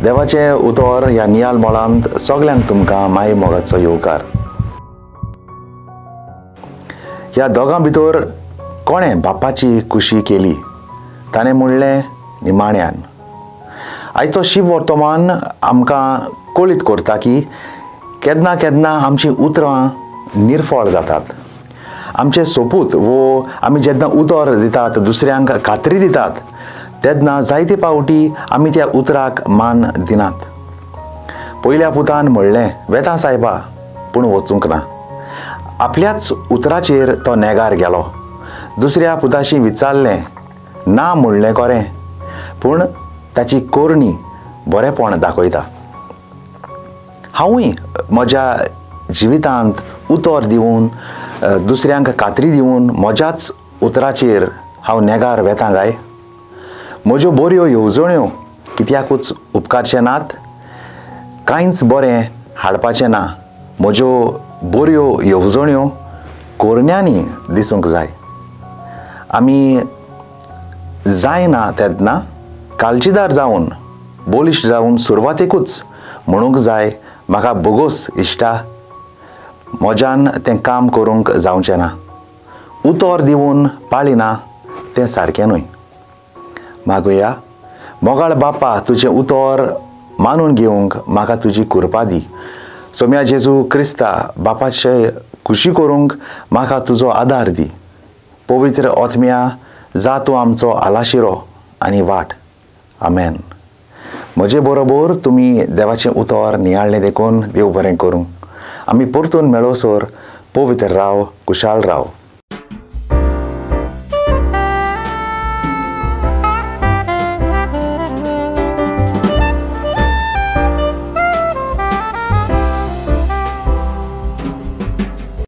देवाचें उतर ह्या नियाल मोळांत सगल्यांक तुमकां माये मोगाचो येवकार. ह्या दोगां भितर कोणें बापाची खुशी केली? ताणें म्हणलें निमाण्यान. आयचो शिव वर्तमान आमकां कळीत करता की केन्ना केन्ना आमचीं उतरां निर्फळ जातात. आमचे सोपूत वो आमी जेन्ना उतर दितात, दुसऱ्यांक खात्री दितात, तेन्ना जायते पावटी आमी त्या उतराक मान दिनात. पयल्या पुतान म्हणलें वेता सायबा, पूण वचूंक ना. आपल्याच उतराचेर तो नेगार गेलो. दुसऱ्या पुताशी विचारलें, ना म्हणलें खरें, पूण ताची करणी बरेंपण दाखयता. हांवूय म्हज्या जिवितांत उतर दिवन, दुसऱ्यांक खात्री दिवन म्हज्याच उतराचेर हांव नेगार वेता काय? म्हज्यो बऱ्यो येवजण्यो कित्याकूच उपकारचें नात, कांयच बरें हाडपाचें ना. म्हज्यो बऱ्यो येवजण्यो करण्यांनी दिसूंक जाय. आमी जायना तेन्ना काळजीदार जावन, बळिश्ट जावन सुरवातेकूच म्हणूंक जाय, म्हाका बोगोस इश्टा, म्हज्यान तें काम करूंक जावचें ना. उतर दिवन पाळिना तें सारकें न्हय. मागुया, मोगाळ बापा, तुजें उतर मानून घेवंक म्हाका तुजी कृपा दी. सोम्या जेजू क्रिस्ता, बापाचे खुशी करूंक म्हाका तुजो आदार दी. पवित्र आत्म्या, जा तूं आमचो आलाशिरो आनी वाट. आमेन. म्हजे बरोबर तुमी देवाचें उतर नियाळ्ळें देखून देव बरें करूं. आमी परतून मेळोसर पवित्र राव, कुशाल राव.